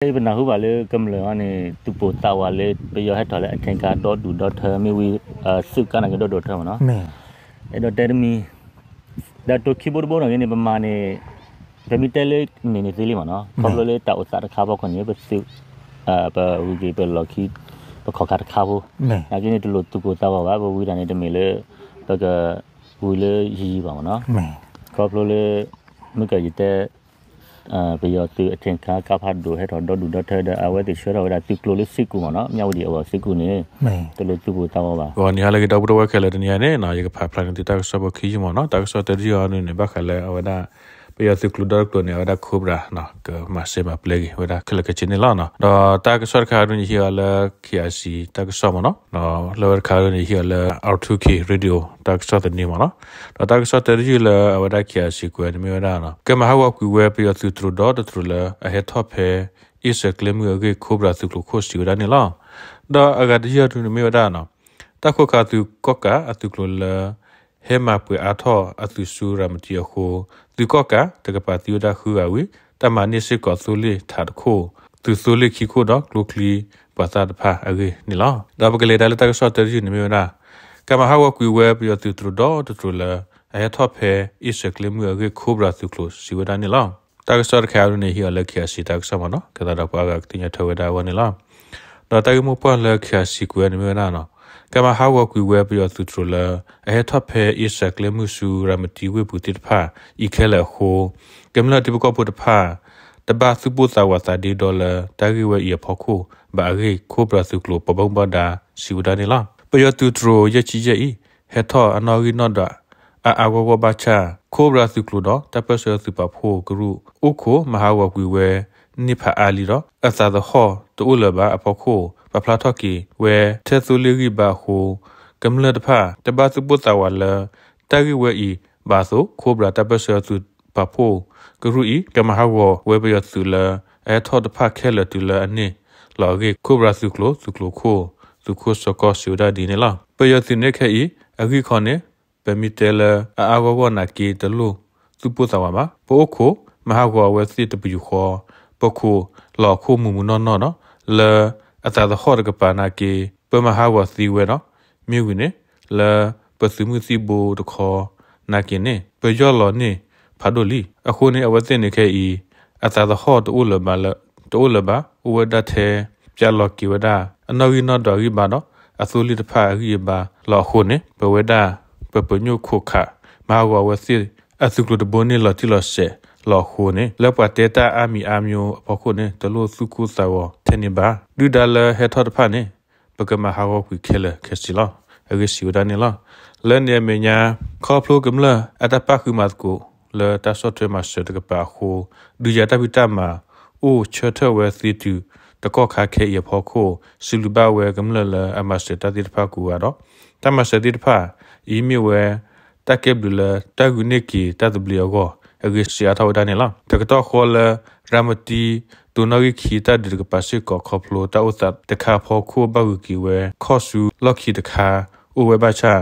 ပနၢ်ဟူဘၣ်လၢကမျၢၢ်အံၤန့ၣ် သူၣ်ပိၢ်သးဝးလၢ ပယီၤဟဲထီၣ်လၢအထင်ကါဒီဒူၣ်ဒီထၢ မ့ၢ်ဝံၤ သုးကါနာ်က့ဒီဒူၣ်ဒီထၢမ့ၢ်နီၤ, အဲၣ်ဒိးတဲတမံၤ ဒီးတိၤခံဘိတဘိန့ၣ်ဂ့ၤန့ၣ် ပမၤန့ၣ် ပမ့ၢ်တဲလၢန့ၣ်န့ၣ်သ့လံမ့ၢ်နီၤ, ခီဖျိလၢတၢ်အိၣ်သးတခါဖီခိၣ်န့ၣ် ပသုး ပဂုၤက့ၤပလီၢ်ခံ ပခီၣ်ခါတခါဖိ, နာ်က့န့ၣ် တလိၣ်သူၣ်ပိၢ်သးဝးဘၣ်, ပဝံၤတၢ်န့ၣ်တမ့ၢ်လၢ ပကဝံၤလၢယံၤယံၤဘၣ်မ့ၢ်နီၤ, ခီဖျိလၢ မ့ၢ်ကယတဲ ပယီၤသုးအထင်ကါကါဖးဒိၣ်ဟဲထီၣ်ဒီဒူၣ်ဒီထၢဒီး အဝဲသ့ၣ်ဆှၢထီၣ်ဝဲဒၣ်သုးကျိၤလၢစ့ၢ်ကီးမ့ၢ်နီၤ, မၠၣ်ဝတံၣ်အဂီၢ်စ့ၢ်ကီးန့ၣ် တလိၣ်သူၣ်ပိၢ်သးဝးဘၣ်. ဂီၤနံၤဟါလၢအဂ့ၤ ဒီပုၢ်ဝဲၢ်ခဲလၢာ် တနံၤအံၤန့ၣ် ယကဖးဖျါန့ၢ်သုတၢ်ကစီၣ်ဖိခံယုၢ်မ့ၢ်နီၤ, တၢ်ကစီၣ်တၢတယုၢ်အံၤန့ၣ် ဘၣ်ဃးလၢအဝဲဒၣ် ပယီၤသုးကျိၤဒီတကျိၤန့ၣ် အဝဲဒၣ် Cobra ကမၤစၢၤမၤပျဲက့ၤဝဲဒၣ်ခဲလၢာ်ခဲဆ့န့ၣ်လီၤ. ဒီးတၢ်ကစီၣ်တခါအံၤဒ်န့ၣ် ယဟံးအီၤလၢ KIC တၢ်ကစီၣ်မ့ၢ်နီၤ, ဒီးလၢဝဲတခါအံၤဒ်န့ၣ် ယဟံးအီၤလၢ R two K Radio တၢ်ကစီၣ်သန့မ့ၢ်နီၤ, ဒီးတၢ်ကစီၣ်တၢတယုၢ်လၢအဝဲဒၣ် KIC ကွဲးန့ၣ်မ့ၢ်ဝဲဒၣ် ကမၤဟးဂီၤကွံာ်ဝဲပယီၤသုးတြိၤဒီတတြိၤလၢအဟဲထီၣ်ဖဲ အ့စဲးကျဲမုၢ်အဂ့ၢ် Cobra သုးကျိၤခိၣ်စံးဝဲဒၣ်န့ၣ်လီၤ. ဒီးအဂၤတယုၢ်အံၤဒ်န့ၣ်မ့ၢ်ဝဲဒၣ် တၢ်ခိၣ်ခးသုးကီၣ်ကးအသုးကျိၤလၢ ဟဲမၤပှဲၤအါထီၣ်အသုးဆူရၤမတံအဃိ သုးကီၣ်ကးတကပၤသံဝဲဒၣ်ဃုဂၤဝံၤ တၢ်မၤန့ၢ်စ့ၢ်ကီးသိလ့ၣ်ထးတခိၣ်, သုးသိလ့ၣ်ခံခိၣ်ဒီးကျိချံပှၤသးတဖၣ်အဂ့ၢ်န့ၣ်လီၤ. ဒီးပကလဲၤတၢ်လၢတၢ်ကစီၣ်တၢတယုၢ်န့ၣ်မ့ၢ်ဝဲဒၣ် ကမၤဟးဂီၤကွံာ်ဝဲပယီၤသုးတြိၤဒီတတြိၤလၢ အဟဲထီၣ်ဖဲအ့စဲးကျဲမုၢ်အဂ့ၢ် Cobra သုးကျိၤစံးဝဲဒၣ်န့ၣ်လီၤ. တၢ်ကစီၣ်တခါအံၤဒ်န့ၣ် ဟံးအီၤလၢ KIC တၢ်ကစီၣ်မ့ၢ်နီၤ, ကဲသးဒီးပှၤအါဂၤကသ့ၣ်ညါထွဲဝဲဒၣ်အဂီၢ်န့ၣ်လီၤ. ဒီးတၢ်ဂ့ၢ်မိၢ်ပှၢ်လၢ KIC ကွဲးန့ၣ်မ့ၢ်ဝဲဒၣ် ကမၤဟးဂီၤကွံာ်ဝဲပယီၤသုးတြိၤလၢ အဟဲထီၣ်ဖဲအ့စဲးကျဲမုၢ်ဆူရၤမတံဝ့ၢ်ပူၤသ့ၣ်တဖၣ်အံၤခဲလၢာ်အဃိ ကမျၢၢ်ထံဖိကီၢ်ဖိတဖၣ် တဘၣ်သူၣ်ပိၢ်သးဝးသးဒ့ဒီလၢတၢ်ဂ့ၢ်ဝဲအံၤအဖီခိၣ်ဘၣ်အဂ့ၢ် Cobra သုးကျိၤပှၤဘၣ်မူဘၣ်ဒါစံးဝဲဒၣ်န့ၣ်လီၤ. ပယီၤသုးတြိၤယဲၢ်ဆံယဲၢ်အံၤ ဟဲထီၣ်အနီၣ်ဂံၢ်နီၣ်ဒွး အါအါဂီၢ်ဂီၢ်ဘၣ်ဆၣ် Cobra သုးကျိၤဒီးတၢ်ပၢၢ်ဆၢသုးပာ်ဖှိၣ်ကရူၢ် အိၣ်ခိးမၤဟးဂီၤကွံာ်ဝဲ န့ၢ်ဖးအါလံဒီး အသးသဟီၣ်တအိၣ်လၢၤဘၣ်အဖီခိၣ် ပာ်ဖျါထီၣ်က့ၤဝဲထဲသိလ့ၣ်ဂံၢ်ဘါအဃိ ကမျၢၢ်တဖၣ် တဘၣ်သူၣ်ပိၢ်သးဝးလၢ တၢ်ဂ့ၢ်ဝဲအံၤဘၣ်အသိး Cobra တၢ်ပၢၢ်ဆၢသုးပာ်ဖှိၣ်ကရူၢ်အံၤ ကမၤဟးဂီၤဝဲပယီၤသုးလၢ အဟဲထီၣ်တဖၣ်ခဲလၢာ်တုၤလၢအန့ၢ်လီၤအဂ့ၢ် Cobra သုးကျိၤ သုးကျိၤခိၣ် သုးခိၣ်စီကီၢ်စံးဝဲဒၣ်ဒ်န့ၣ်လီၤ. ပယီၤသုးန့ၣ်ခဲအံၤ အဂံၢ်ခီန့ၣ် ပမ့ၢ်တဲလၢအအါဂီၢ်ဂီၢ်နာ်က့ တလိၣ်သူၣ်ပိၢ်သးဝးဘၣ်. ပအိၣ်ခိးမၤဟးဂီၤအဝဲသ့ၣ်တပယူာ်ဃီ ပခိးလီၤအခိၣ်မုာ်မုာ်နီၢ်နီၢ်ဒီး လၢအသးသဟီၣ်တကပၤနာ်က့ ပမၤဟးဂီၤသ့ဝဲဒီး မ့ၢ်ဝံၤန့ၣ် လၢပသုးမုၢ်သံၣ်ဘိတခီနာ်က့န့ၣ် ပယီၢ်လီၤန့ၢ်ဖးဒိၣ်လံ. အဃိန့ၣ် အဝဲသ့ၣ်န့ၣ်ခဲအံၤ အသးသဟီၣ်တအိၣ်လၢၤဘၣ်လၢ တအိၣ်လၢၤဘၣ် အိၣ်ဝဲဒၣ်ထဲ ပျဲလီၤက့ၤဝဲဒၣ် အနီၣ်ဂံၢ်နီၣ်ဒွးဂံၢ်ဘါဒီး အသိလ့ၣ်တဖၣ်အဂံၢ်အဘါလီၤအဃိန့ၣ် ပဝဲဒၣ် ပပညိၣ်ခိးခး မၤဟးဂီၤအဝဲသ့ၣ် အသုးကျိၤတဘိန့ၣ်လီၤတံၢ်လီၤဆဲးလီၤအဃိန့ၣ် လၢပှၤတဲတၢ်အါမံၤအါမံၤအဖီခိၣ်န့ၣ် တလိၣ်သူၣ်ကိၢ်သးဂီၤထဲန့ၣ်ဘၣ်. ဒုၣ်ဒါလၢဟဲထီၣ်တဖၣ်န့ၣ် ပကမၤဟးဂီၤကွံာ်ခဲလၢာ်ခဲဆ့လီၤ. အဂ့ၢ်စံးဝဲဒၣ်န့ၣ်လီၤ. လၢန့ၣ်အမဲာ်ညါ ခီဖျိကမျၢၢ်အတၢ်ပၣ်ဃုာ်မၤသကိးလၢတၢ်ဆီၣ်ထွဲမၤစၢၤတကပၤအဃိ ဒုးယၤတၢ်ဖံးတၢ်မၤ အိၣ်ဆၢထၢၣ်ဝဲသ့တုၤတကီၢ်ခါခဲအံၤအဖီခိၣ် စံးဘျုးဘၣ်ဝဲကမျၢၢ်လၢအမၤစၢၤတၢ်သ့ၣ်တဖၣ်ကိးဂၤဒီး တၢ်မၤစၢၤသ့ၣ်တဖၣ်အံၤမ့ၢ်ဝဲ တၢ်ကဲဘျုးလၢတၢ်ဂုာ်န့ၢ်က့ၤတၢ်သဘျ့အဂီၢ် အဂ့ၢ်စံးအါထီၣ်ဝဲဒၣ်န့ၣ်လီၤ. တကတီၢ်ဃီလၢ ရၤမတံ တိၤနီၣ်ဂံၢ်ခံတၢ်ဒုးတကပၤစ့ၢ်ကီး ခီဖျိတၢ်အိၣ်သးတခါအဖီခိၣ် ဘၣ်ဂုာ်က့ၤဝဲခီၣ်ဆူလီၢ်ခံတခါ အိၣ်ဝဲဘၣ်ဆၣ်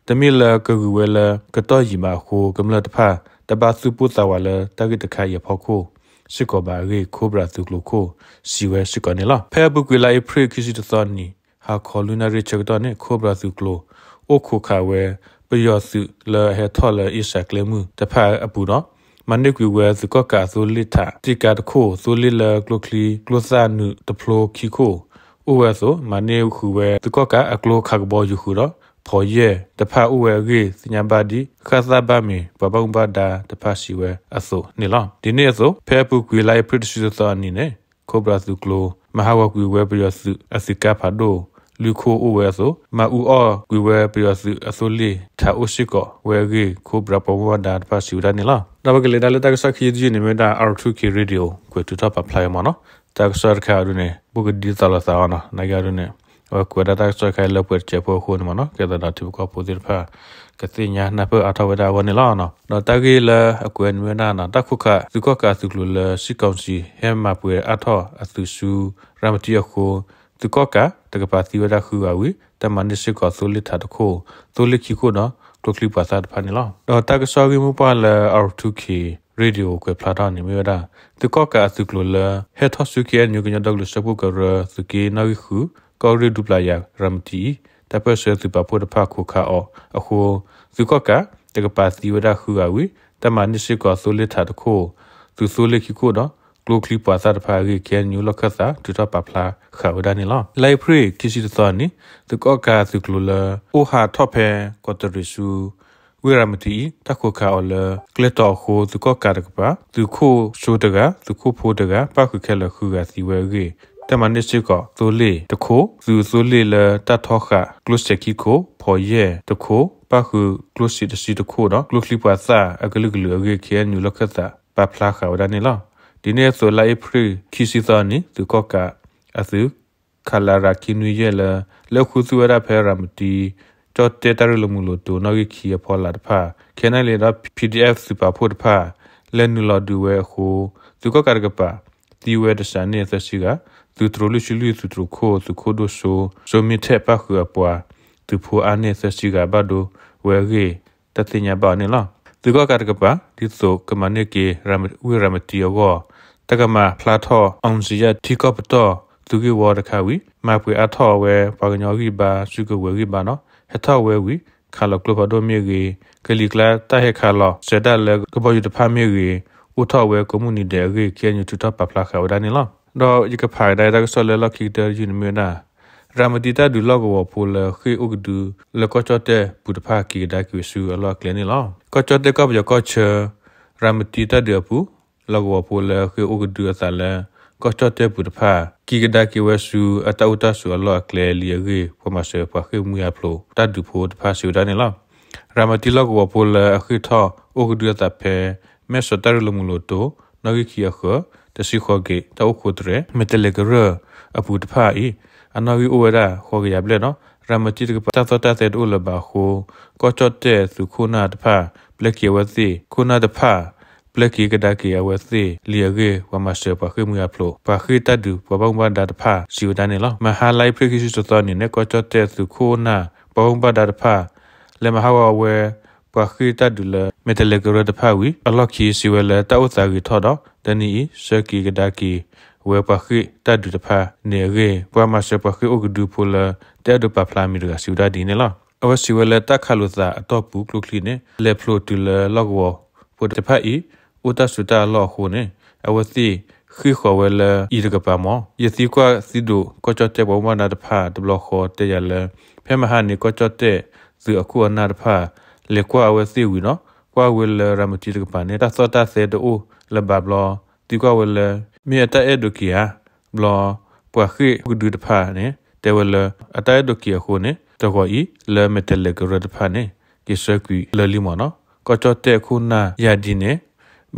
တမ့ၢ်လၢကဂုာ်ဝဲလၢကတီၢ်ယံာ်ဘၣ်အဃိ ကမျၢၢ်တဖၣ် တဘၣ်သူၣ်ပိၢ်သးဝးလၢတၢ်ဂ့ၢ်တခါအံၤအဖီခိၣ်စ့ၢ်ကီးဘၣ်အဂ့ၢ် Cobra သုးကျိၤခိၣ်စံးဝဲစ့ၢ်ကီးန့ၣ်လီၤ. ဖဲအပူၤကွံာ်လါအ့ဖြ့ၣ်ခံဆံတသီနံၤ ဟါခီလွံၢ်နၣ်ရံၣ်ဆၢကတီၢ်န့ၣ် Cobra သုးကျိၤ အိၣ်ခိးခးဝဲ ပယီၤသုးလၢအဟဲထီၣ်လၢအ့စၢးကျဲမုၢ်တဖၣ်အပူၤဒီး မၤန့ၢ်ကွံာ်ဝဲသုးကီၣ်ကးအသိလ့ၣ်ထး တံၢ်ကါတခိၣ် သိလ့ၣ်လၢကျိချံကျိသၣ်နုာ်တဖျိခံခိၣ် အိၣ်ဝဲအသိး မၤန့ၢ်ဃုာ်ဝဲသုးကီၣ်ကးအကျိခးကဘီယူၤဃုာ်ဒီး ဖီယဲၢ်တဖၣ်အိၣ်ဝဲအဂ့ၢ် သ့ၣ်ညါဘၣ်ဒ် ဃၣ်သၣ်ဘၣ်မ့ၤပှၤဘၣ်မူဘၣ်ဒါတဖၣ်စံးဝဲအသိးန့ၣ်လီၤ. ဒ်န့ၣ်အသိး ဖဲအပူၤကွံာ်လါအ့ဖြ့ၣ်တဆံတသီအနံၤန့ၣ် Cobra သုးကျိၤ မၤဟးဂီၤကွံာ်ဝဲပယီၤသုးအသုးကါဖးဒိၣ်လွံၢ်ခိၣ်အိၣ်ဝဲအသိး မၤအူအီၣ်ကွံာ်ဝဲပယီၤသုးအသိလ့ၣ်ထးအိၣ်စ့ၢ်ကီးဝဲအဂ့ၢ် Cobra ပှၤဘၣ်မူဘၣ်ဒါတဖၣ်စံးဝဲဒၣ်န့ၣ်လီၤ. ဒီးပကလဲၤတၢ်လၢတၢ်ကစီၣ်ခံယုၢ်တယုၢ်န့ၣ်မ့ၢ်ဝဲဒၣ် R two K Radio ကွဲးထုးထီၣ်ပာ်ဖျါဝဲမ့ၢ်နီၤ တၢ်ကစီၣ်တခါအံၤဒ်န့ၣ် ဘူးကဒံသးလီၤသးအီၤနီၤ နာ်က့အံၤဒ်န့ၣ် အဝဲကွဲးဒၣ်တၢ်ကစီၣ်တခါအံၤလၢပှဲၤတစဲးဖိအဃိန့ၣ်မ့ၢ်နီၤ ကဲသးဒီးထံဖိကီၢ်ဖိသ့ၣ်တဖၣ် ကသ့ၣ်ညါနၢ်ပၢၢ်အါထီၣ်ဝဲဒၣ်အဂီၢ်န့ၣ်လီၤ. ဒီးတၢ်ဂ့ၢ်လၢအကွဲးန့ၣ်မ့ၢ်ဝဲဒၣ်နီၤ တၢ်ခိၣ်ခးသုးကီၣ်ကးသုးကျိၤလၢ စစ်ကောင်စီ ဟဲမၤပှဲၤအါထီၣ်အသုးဆူ ရၤမတံအဃိ သုးကီၣ်ကးတကပၤသံဝဲဒၣ်ဃုဂၤဝံၤ တၢ်မၤန့ၢ်စ့ၢ်ကီးသိလ့ၣ်ထးတခိၣ် သိလ့ၣ်ခံခိၣ်ဒီး ကျိချံပှၤသၣ်တဖၣ်န့ၣ်လီၤ. ဒီးတၢ်ကစီၣ်ဂ့ၢ်မိၢ်ပှၢ်လၢ R two K Radio ကွဲးဖျါထီၣ်န့ၣ်မ့ၢ်ဝဲဒၣ် သုးကီၣ်ကးအသုးကျိၤလၢ ဟဲထီၣ်ဆူ ခ့ၣ်အဲၣ်ယူၣ် ကညီဒီကလုာ်စၢဖှိၣ်ကရၢ သုးက့နီၣ်ဂံၢ်ဃု ကီၢ်ရ့ၣ်ဒူပျၤယၤ ရၤမတံအံၤ တၢ်ပၢၢ်ဆၢသုးပာ်ဖှိၣ်တဖၣ်ခိးခးအီၤအဃိ သုးကီၣ်ကးတကပၤသံဝဲဒၣ်ဃုဂၤဝံၤ တၢ်မၤန့ၢ်စ့ၢ်ကီးသိလ့ၣ်ထးတခိၣ်, သုးသိလ့ၣ်ခံခိၣ်ဒီး ကျိချံပှၤသၣ်တဖၣ်အဂ့ၢ် ခ့ၣ်အဲၣ်ယူၣ် လီၢ်ခၢၣ်သးထုးထီၣ်ပာ်ဖျါဃာ်ဝဲဒၣ်န့ၣ်လီၤ. လါအ့ဖြ့ၣ်ခံဆံတသီအနံၤ သုးကီၣ်ကးအသုးကျိၤလၢ အိၣ်ဟးထီၣ်ဖဲကီးတရံးဆူ ဝ့ၢ်ရၤမတံအံၤ တၢ်ခိးခးအီၤလၢကျဲတီၤအဃိ သုးကီၣ်ကးတကပၤ သုးခိၣ်စိတဂၤ သုးခိၣ်ဖိတဂၤ ပၣ်ဃုာ်ခဲလၢာ်ဃုဂၤသံဝဲအဂ့ၢ် တၢ်မၤန့ၢ်စ့ၢ်ကီးသိလ့ၣ်တခိၣ်, သုးသိလ့ၣ်လၢတၢ်ထီဃာ် ကျိစဲးခံခိၣ်, ဖီယဲၢ်တခိၣ်, ပၣ်ဃုာ်ကျိစံးတဆံတခိၣ်ဒီး ကျိချံပှၤသၣ်အကလုာ်ကလုာ်အဂ့ၢ် ခ့ၣ်အဲၣ်ယူၣ် လီၢ်ခၢၣ်သးပာ်ဖျါဃာ်ဝဲဒၣ်န့ၣ်လီၤ. ဒ်န့ၣ်အသိး လါအ့ဖြ့ၣ်ခံဆံသီအနံၤ သုးကီၣ်ကးအသုး ခလရ ခံနွံယဲၢ်လၢ လဲၤအိၣ်ခူသူၣ်ဝဲဒၣ်ဖဲရၤမတံ ကၠီၣ်တဲၣ်တၢ်ရ့လိာ်မုာ်လိာ်တိၤ နီၣ်ဂံၢ်ခံအဖီလာ်တဖၣ် ခ့ၣ်အဲၣ်ယူၣ် ဒီး ပီၣ်ဒံၣ်အဲၣ် သုးပာ်ဖှိၣ်တဖၣ် လဲၤနုာ်လီၤဒုးဝဲအဃိ သုးကီၣ်ကးတကပၤ သံဝဲတစးန့ၣ်သၢဆံဂၤ, သုးတြိၤလွံၢ်ဆံလွံၢ် သုးတြိၤခိၣ် သုးခိၣ်ဒိၣ်စိ စိမ့ၢ်ထဲး ပၣ်ဃုာ်အပှၤ သုးဖိအါန့ၢ်သၢဆံဂၤ ဘၣ်ဒိဝဲအဂ့ၢ် တၢ်သ့ၣ်ညါဘၣ်အီၤန့ၣ်လီၤ. သုးကီၣ်ကးတကပၤ ဒ်သိးကမၤန့ၢ်က့ၤ ဝ့ၢ်ရၤမတံအဂီၢ် တၢ်ကမၤဖျါထီၣ် အောင်ဇေယျ ထံကီၢ်ပတီၢ် သုးဂ့ၢ်ဝီတခါဝံၤ မၤပှဲၤအါထီၣ်ဝဲ ပှၤကညီဂံၢ်ဘါ စုကဝဲၤဂံၢ်ဘါဒီး ဟဲထီၣ်ဝဲဝံၤ ခးလီၤကျိဖးဒိၣ်မ့ၢ်ဂ့ၤ, ကလံၤကျါတၢ်ဟဲခးလီၤ စၢၤဒၣ်လၢကဘီယူၤတဖၣ်မ့ၢ်ဂ့ၤ အိၣ်ထီၣ်ဝဲကိးမုၢ်နံၤဒဲးအဂ့ၢ် ခ့ၣ်အဲၣ်ယူၣ် ထုးထီၣ်ပာ်ဖျါဃာ်ဝဲဒၣ်န့ၣ်လီၤ. ဒီးယကဖးကဒါတၢ်ကစီၣ်လၢလီၢ်ခံကတၢၢ်တယုၢ်န့ၣ်မ့ၢ်ဝဲဒၣ် ရၤမတံတၢ်ဒုးလီၢ်ကဝီၤဖိလၢဃ့ၢ်အိၣ်ကဒု လၢကီၢ်ကၠီၣ်တဲၣ်ပူၤတဖၣ် က့ၤကဒါက့ၤဝဲဆူအလီၢ်အကျဲန့ၣ်လီၤ. ကီၢ်ကၠီၣ်တဲၣ်ကီၢ်ပယီၤကီၢ်ဆၢ ရၤမတံတၢ်ဒုးအပူၤ လီၢ်ကဝီၤဖိလၢဃ့ၢ်အိၣ်ကဒုအသးလၢ ကီၢ်ကၠီၣ်တဲၣ်ပူၤတဖၣ် က့ၤကဒါက့ၤဝဲဆူအတၢ်အိၣ်တၢ်ဆိးအလီၢ်အကျဲလံအဂ့ၢ် ပှၤမၤစၢၤပှၤဃ့ၢ်မှံဟးဖျိးတၢ်ဒုးဖိတဖၣ်စံးဝဲဒၣ်န့ၣ်လီၤ. ရၤမတံလီၢ်ကဝီၤဖိလၢအဃ့ၢ်ထီၣ်အိၣ်ကဒုအသးဖဲ မဲၢ်စီၤတၢ်ရ့လိာ်မုာ်လိာ်တိၤ နီၣ်ဂံၢ်ခံအဃၢၤ တဆံဃိးက့ၤ တၢ်အိၣ်ခိးတရဲၣ် မဲၢ်တဲၤလဲၤကရၢၢ်အပူၤတဖၣ်အံၤ အနီၣ်ဂံၢ်အိၣ်ဝဲဒၣ် ဃိးကယၤဘျဲၣ်ဒီး ရၤမတံတကပၤတၢ်သီၣ်တၢ်သဲတအိၣ်လၢၤဘၣ်အဃိ ကီၢ်ကၠီၣ်တဲၣ်သုးခိၣ်နၢ်တဖၣ် ပျဲက့ၤအဝဲသ့ၣ် ခိၣ်နၢ်တဖၣ် ပျဲက့ၤကဒါက့ၤအဝဲသ့ၣ်လံအဂ့ၢ် ပှၤမၤစၢၤပှၤဃ့ၢ်မှံဟးဖျိး ပှၤဃ့ၢ်တၢ်ဒုးပှၤဘၣ်မူဘၣ်ဒါတဖၣ်စံးဝဲဒၣ်န့ၣ်လီၤ. မဟါလါအ့ဖြ့ၣ်ခံဆံတသီန့ၣ် ကီၢ်ကၠီၣ်တဲၣ်သုးခိၣ်နၢ် ပှၤဘၣ်မူဘၣ်ဒါတဖၣ် လဲၤမၤဟးဂီၤဝဲ ပှၤဃ့ၢ်တၢ်ဒုးလၢ မဲၢ်တဲၤလဲၤကရၢၢ်တဖၣ်ဝံၤ အလီၢ်ခံစံးဝဲလၢတၢ်အိၣ်သးဂ့ၤထီၣ်ဒီး တနံၤအံၤ ဆၢက့ၤကဒါက့ၤဝဲပှၤဃ့ၢ်တၢ်ဒုးတဖၣ်န့ၣ်အဂ့ၢ် ပှၤမၤစၢၤပှၤဃ့ၢ်အိၣ်ကဒုဖိလၢ တအဲၣ်ဒိးပာ်ဖျါအမံၤတဂၤစံးဝဲဒၣ်ဒ်န့ၣ်လီၤ. အဝဲစံးဝဲလၢတၢ်ခးလိာ်သးအတီၢ်ပူၤကျိချံန့ၣ် လဲၤဖျိတုၤလၢလီၢ်ကဝီၤဖိတဖၣ်အံၤ အိၣ်တၢ်ဆိးတၢ်အလီၢ်အဃိန့ၣ် အဝဲသ့ၣ်ဃ့ၢ်ဃီၤဝဲလၢအံၤတကပၤမ့ၢ် ယသံကွၢ်သုးဒိၣ်ကီၢ်ကၠီၣ်တဲၣ်ပှၤဘၣ်မူဘၣ်ဒါတဖၣ်တဘျီဃီတဲယၤလၢ ဖဲမဟါန့ၣ် ကီၢ်ကၠီၣ်တဲၣ်သုးအခိၣ်အနၢ်တဖၣ် လဲၤကွၢ်အဝဲသ့ၣ်ဝံၤဒီး ကွၢ်ဝဲလၢရၤမတံတကပၤန့ၣ် တၢ်သီၣ်တၢ်သဲတအိၣ်လၢၤဘၣ်ဘျီ သံကွၢ်ဝဲလၢ မ့ၢ်အတၢ်အဲၣ်ဒိးက့ၤဧါ ဘျီ ပှၤဃ့ၢ်အိၣ်ကဒုတဖၣ်န့ၣ် တဲဝဲလၢ အတၢ်အဲၣ်ဒိးက့ၤအဃိန့ၣ် တဂီၤအံၤ လၢမဲၢ်တဲၤလဲၤကရၢၢ်တဖၣ်န့ၣ် က့ၤဆၢကွံာ်လၢာ်လံမ့ၢ်နီၤ ကီၢ်ကၠီၣ်တဲၣ်ခိၣ်နၢ်ယၤဒ်န့ၣ်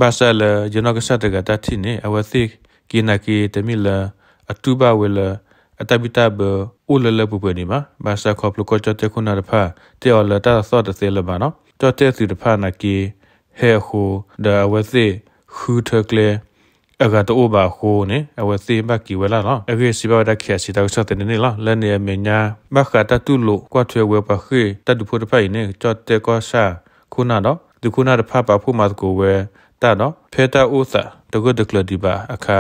ဘၣ်ဆၣ်လၢယနီၢ်ကစၢ်တဂၤတၢ်ထံၣ်န့ၣ် အဝဲသ့ၣ်က့ၤနာ်က့ၤတမ့ၢ်လၢ အတူၢ်ဘၣ်ဝဲလၢ အတၢ်ဘံၣ်တၢ်ဘၢအိၣ်လၢလၢပှဲၤပှဲၤဒံးဘၣ် ဘၣ်ဆၣ်ခီဖျိကီၢ်ကၠီၣ်တဲၣ်ခိၣ်နၢ်တဖၣ် တဲအီၤလၢတၢ်သီၣ်တသဲလၢၤဘၣ်နီၤ ကၠီၣ်တဲၣ်သုးတဖၣ်နာ်က့ၤ ဟဲအဃိ ဒီးအဝဲသ့ၣ်ဃုထၢကျဲ အဂၤတအိၣ်ဘၣ်အဃိန့ၣ် အဝဲသ့ၣ်ဘၣ်က့ၤဝဲလၢ်လီၤ. အဂ့ၢ်စံးဘၣ်ဝဲဒၣ် ခ့ၣ်အဲၣ်စံး တၢ်ကစီၣ်သန့န့ၣ်လီၤ. လၢန့ၣ်အမဲာ်ညါ ဘၣ်ဃးတၢ်တူၢ်လိာ်ကွၢ်ထွဲဝဲပှၤဃ့ၢ်တၢ်ဒုးဖိတဖၣ်အံၤန့ၣ် ကၠီၣ်တဲၣ်ကီၢ်ဆၣ်ခိၣ်နၢ်ဒီး သုးခိၣ်နၢ်တဖၣ်ပာ်ဖှိၣ်မၤသကိးဝဲတၢ်ဒီး ဖဲတၢ်အိၣ်သးတဂၢၢ်တကျၢၤဒံးဘၣ်အခါ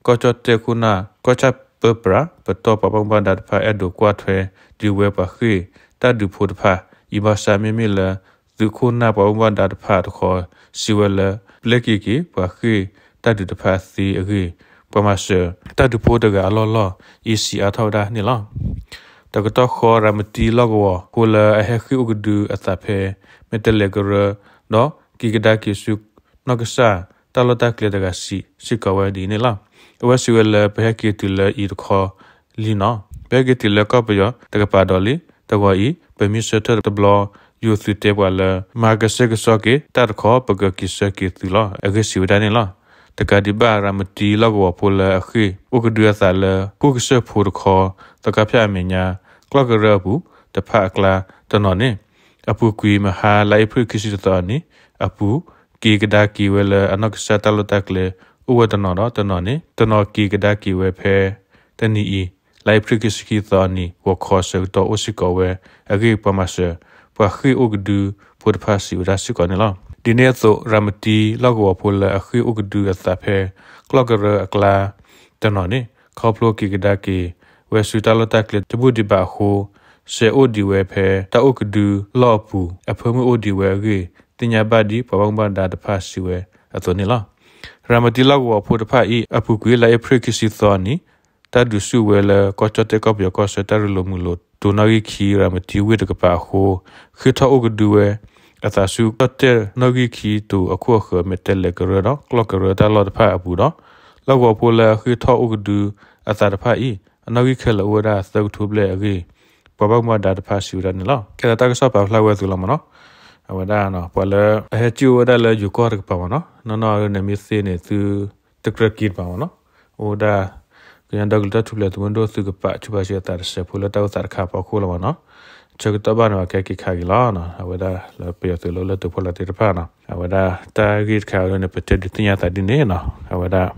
ကီၢ်ကၠီၣ်တဲၣ်ခိၣ်နၢ် ကီၢ်ဆၣ်ပၢပြး ပတီၢ်ပှၤဘၣ်မူဘၣ်ဒါတဖၣ် အဲၣ်ဒိးကွၢ်ထွဲဒုးဝဲပှၤဃ့ၢ်တၢ်ဒုးဖိတဖၣ်အံၤဘၣ်ဆၣ် မ့မ့ၢ်လၢ သုးခိၣ်နၢ်ပှၤဘၣ်မူဘၣ်ဒါတဖၣ်တခီ စံးဝဲလၢ ပျဲက့ၤက့ၤပှၤဃ့ၢ်တၢ်ဒုးတဖၣ်သ့အဂ့ၢ် ပှၤမၤစၢၤတၢ်ဒုးဖိတဂၤအလီၢ်လီၢ်အံၤစံးအါထီၣ်ဝဲဒၣ်န့ၣ်လီၤ. တကတီၢ်ဃီ ရၤမတံလီၢ်ကဝီၤဖိလၢအဟဲဃ့ၢ်အိၣ်ကဒုအသးဖဲ မဲၢ်တဲၤလဲၤကရၢၢ် ဒီးက့ၤကဒါက့ၤဆူ နီၢ်ကစၢ်တၢ်လီၢ်တၢ်ကျဲတဂၤစံးစ့ၢ်ကီးဝဲဒ်အံၤန့ၣ်လီၤ. အဝဲစံးဝဲလၢ ပဟဲက့ၤတုၤလၢအံၤတခီလံနီၤ, ပဟဲက့ၤတုၤလၢကီၢ်ပယီၤတကပၤဒီးလံ. တဂီၤအံၤ ပမ့ၢ်ဆၢထၢၣ်တဘျီ ယိၤသုးတဲပှၤလၢ မၤကဆှဲကဆှီက့ၤတၢ်တခီ ပကက့ၤဆှၢက့ၤသုလီၤ အဂ့ၢ်စံးဝဲဒၣ်န့ၣ်လီၤ. တကးဒံးဘၣ် ရၤမတံလီၢ်ကဝီၤဖိလၢအဃ့ၢ်အိၣ်ကဒုအသးလၢ ဃိၣ်ကစၢၢ်ဖိတခီ သီခါဖၠၣ်အမဲာ်ညါ ကျီၢ်ကရၢၢ်အပူၤတဖၣ်အကျါတနီၤန့ၣ် အပူၤကွံာ်မဟါလါအ့ဖြ့ၣ်ခံဆံတသီအနံၤအပူၤ က့ၤကဒါက့ၤဝဲလၢအနီၢ်ကစၢ်တၢ်လီၢ်တၢ်ကျဲ အိၣ်ဝဲတနီၤဒီးတနီၤန့ၣ် တနီၤက့ၤကဒါက့ၤဝဲဖဲ တနံၤအံၤ လါအ့ဖြ့ၣ်ခံဆံခံသီအနံၤ ဂီၤခီဆၢကတီၢ်အိၣ်စ့ၢ်ကီးဝဲအဂ့ၢ် ပှၤမၤစၢၤ ပှၤဃ့ၢ်အိၣ်ကဒုဖိတဖၣ်စံးဝဲဒၣ်စ့ၢ်ကီးန့ၣ်လီၤ. ဒ်န့ၣ်အသိး ရၤမတံလီၢ်ကဝီၤဖိလၢအဃ့ၢ်အိၣ်ကဒုအသးဖဲ ကျီၢ်ကရၢအကျါတနီၤန့ၣ် ခီဖျိက့ၤကဒါက့ၤဝဲဆူတၢ်လီၢ်တၢ်ကျဲတဘူၣ်ဒံးဘၣ်အဃိ စဲးအိၣ်ဒံးဝဲဖဲတၢ်အိၣ်ကဒုလီၢ်အပူၤ အဖၢမုၢ်အိၣ်ဒံးဝဲအဂ့ၢ် သ့ၣ်ညါဘၣ်ဒ်ပှၤဘၣ်မူဘၣ်ဒါတဖၣ်စံးဝဲအသိးန့ၣ်လီၤ. ရၤမတံလီၢ်ကဝီၤဖိတဖၣ်အံၤ အပူၤကွံာ်လါအ့ဖြ့ၣ်ခံဆံသီနံၤ တၢ်ဒုးဆူၣ်ဝဲလၢကီၢ်ကၠီၣ်တဲၣ်ကီၢ်ပယီၤကီၢ်ဆၢတၢ်ရ့လိာ်မုာ်လိာ် တိၤနီၣ်ဂံၢ်ခံ ရၤမတံဝ့ၢ်တကပၤအဃိ ဃ့ၢ်ထီၣ်အိၣ်ကဒုဝဲအသးဆူကီၢ်ကၠီၣ်တဲၣ်နီၣ်ဂံၢ်ခံတိၤအခိၣ်အဃၢၤ မဲာ်တဲးလဲးကရၢဒီး ကျီၢ်ကရၢတၢ်လီၢ်တဖၣ်အပူၤဒီး လီၢ်ကဝီၤဖိလၢအဃ့ၢ်ထီၣ်အိၣ်ကဒုအသးတဖၣ်အံၤ အနီၣ်ဂံၢ်ခဲလၢာ်အိၣ်ဝဲဒၣ်သၢကထိဘျဲၣ်အဂ့ၢ် ပှၤဘၣ်မူဘၣ်ဒါတဖၣ်စံးဝဲဒၣ်န့ၣ်လီၤ. ကဲသးတၢ်ကစီၣ်ပာ်ဖျါဝဲအသိးလီၤမ့ၢ်နီၤ. အဝဲဒၣ် ပှၤလၢအဟဲစံၣ်အိၣ်ဝဲဒၣ်လၢယိၤကီၢ်တကပၤမ့ၢ်နီၤ နီၢ်နီၢ်န့ၣ်မ့ၢ်သ့န့ၣ် သုတကြၢးက့ၤတဘၣ်မ့ၢ်နီၤ. အိၣ်ဝဲဒၣ် ကညီဒီကလုာ်တၢ်ထူၣ်ဖျဲးသုးမုၢ်ဒိၣ်သုးကပၤ ဆူဘၣ်စံးအသးတစဲးဖိလၢတၢ်အိၣ်သးတခါအဖီခိၣ်လီၤမ့ၢ်နီၤ. ဆၢကတီၢ်ဘၣ်န့ၣ် ပှၤကဟဲက့ၤခးက့ၤလီၤ. အဝဲဒၣ်လၢပယီၤသုးလၢလၢၢ်တဖိလီၤသ့ၣ်တဖၣ်နီၤ အဝဲဒၣ်တၢ်ဂ့ၢ်တခါအံၤန့ၣ် ပတဲဒုးသ့ၣ်ညါသးဒ်န့ၣ်နီၤ. အဝဲဒၣ်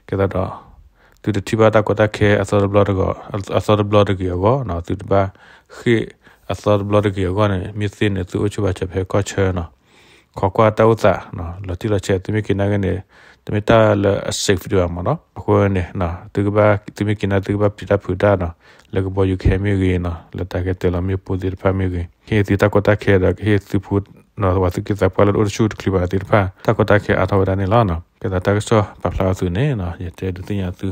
ကဲသးဒီး သုတထံၣ်ဘၣ်တၢ်ကီတၢ်ခဲအသီတဘျီတဂ့ၤ အသီတဘျီတဂ့ၤအဂီၢ်နီၤ သုတဘၣ်ဃ့ၢ်အသီတဘျီတဂ့ၤအဂီၢ်န့ၣ် မ့ၢ်သ့န့ၣ် သုအိၣ်ဆူၣ်ဘၣ်စၢၤဖဲကီၢ်ဆၢနီၤ ခိးကွၢ်တၢ်အိၣ်သး လီၤတံၢ်လီၤဆဲး သုမ့ၢ်က့ၤနာ်က့န့ၣ် တမ့ၢ်တၢ်လၢအ safe ဒံးဘၣ်မ့ၢ်နီၤ. အဃိန့ၣ် သုကဘၣ် သုမ့ၢ်က့ၤနာ် သုကဘၣ်ပျံၤတၢ်ဖုးတၢ်နီၤ လၢကဘီယူၤခဲမ့ၢ်ဂ့ၤနီၤ လၢတၢ်ကဲတၢၤလီၤမ့ၣ်ပိၢ်သ့ၣ်တဖၣ်မ့ၢ်ဂ့ၤ ကဟ့ၣ်သုတၢ်ကီတၢ်ခဲဒီး ကဟ့ၣ်သုဖိ ပှၤသုးက့သးပှၢ်လၢတအိၣ်တဆူၣ်တချုးဘၣ်သ့ၣ်တဖၣ် တၢ်ကီတၢ်ခဲအါထီၣ်ဝဲဒၣ်န့ၣ်လီၤ. ကဲသးတၢ်ကစီၣ်ပာ်ဖျါအီၤသုးန့ၣ် ယတဲဒုးသ့ၣ်ညါသု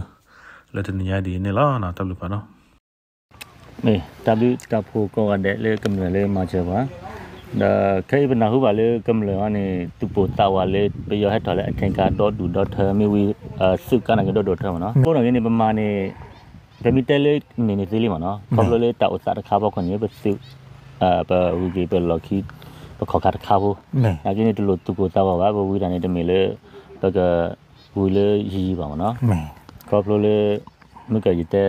လၢတနံၤညါဒ်အံၤန့ၣ်လီၤ. တၢ်ဘျုးဖးဒိၣ် တၢ်ဘျုးတၢ်ဖှိၣ်ကိးဂၤဒဲးလၢကမျၢၢ်လၢမၤစၢၤပှၤ, ဒီးခဲအံၤပနၢ်ဟူဘၣ်လၢကမျၢၢ်အံၤန့ၣ် သူၣ်ပိၢ်သးဝးလၢပယီၤဟဲထီၣ်လၢအထင်ကါဒီဒူၣ်ဒီထၢ မ့ၢ်ဝံၤ သုးကါန့ၣ်က့ၤဒီဒူၣ်ဒီထၢမ့ၢ်နီၤ. အဃိန့ၣ်ဂ့ၤန့ၣ် ပမၤန့ၣ် ပမ့ၢ်တဲလၢမ့ၢ်န့ၣ်သ့လံမ့ၢ်နီၤ ခီဖျိလၢတၢ်အိၣ်သးတခါအဖီခိၣ်န့ၣ် ပသုး ပဝံၤက့ၤပလီၢ်ခံ ပခီၣ်ခါတခါဖိ နာ်က့န့ၣ် တလိၣ်သူၣ်ပိၢ်သးဝးဘၣ် ပဝံၤတၢ်န့ၣ် တမ့ၢ်လၢ ပကဝံၤလၢယံာ်ယံာ်ဘၣ်မ့ၢ်နီၤ. ခီဖျိလၢ မ့ၢ်ကယတဲ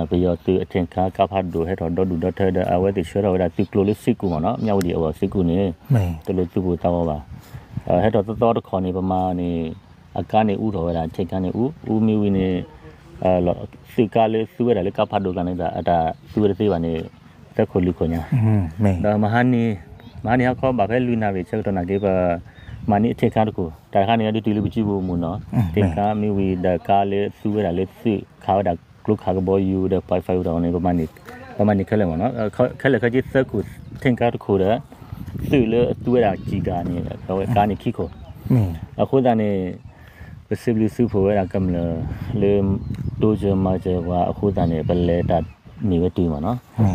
ပယီၤသုးအထင်ကါကါဖးဒိၣ်ဟဲထီၣ်ဒီဒူၣ်ဒီထၢဒီး အဝဲသ့ၣ်ဆှၢထီၣ်ဝဲဒၣ်သုးကျိၤလၢစ့ၢ်ကီးမ့ၢ်နီၤ မြဝတီအဂီၢ်စ့ၢ်ကီးန့ၣ် တလိၣ်သူၣ်ပိၢ်သးဝးဘၣ်. ဟဲထီၣ်သီသီတခီန့ၣ် ပမၤန့ၣ် အကါန့ၣ်အူထီၣ်ဝဲဒၣ် ထင်ကါန့ၣ်အူ အူမ့ၢ်ဝံၤန့ၣ် သုးကါလၢသူဝဲဒၣ်လၢကါဖးဒိၣ်ကျါန့ၣ် အတၢ်သူဝဲတသ့ဘၣ်န့ၣ် သၢခိၣ်လွံၢ်ခိၣ်ညါ ဒီးမဟါန့ၣ် မဟါန့ၣ်ဟဲခီဘၣ်ဖဲလွံၢ်နၣ်ရံၣ်ဆၢကတီၢ်နာ်က့ ပမၤန့ၢ်အထင်ကါတခိၣ် တၢ်တခါန့ၣ် ဒုးတုၤလၢပစုပူၤမ့ၢ်နီၤ ထင်ကါမ့ၢ်ဝံၤဒီးကါလၢသူဝဲဒၣ်လၢသုးခးဝဲဒၣ်ကျိခးကဘီယူၤဒီး ပၢဖၢအူထီၣ်န့ၣ် ပမၤန့ၢ်ခဲလၢာ်မ့ၢ်နီၤ ခဲလၢာ်ခဲဆ့သၢခိၣ် ထင်ကါတခိၣ်ဒီး သုးလၢအသူဝဲဒၣ်စံၣ်ကၤန့ၣ် ကါန့ၣ်ခံခိၣ် အဃိသတးန့ၣ် ပစံးဘျုးစံးဖှိၣ်ဝဲဒၣ်ကမျၢၢ်လၢ တိစၢၤမၤစၢၤပှၤအဃိသတးန့ၣ် ပလဲၤတၢ်န့ၢ်ဝဲတုၤမ့ၢ်နီၤ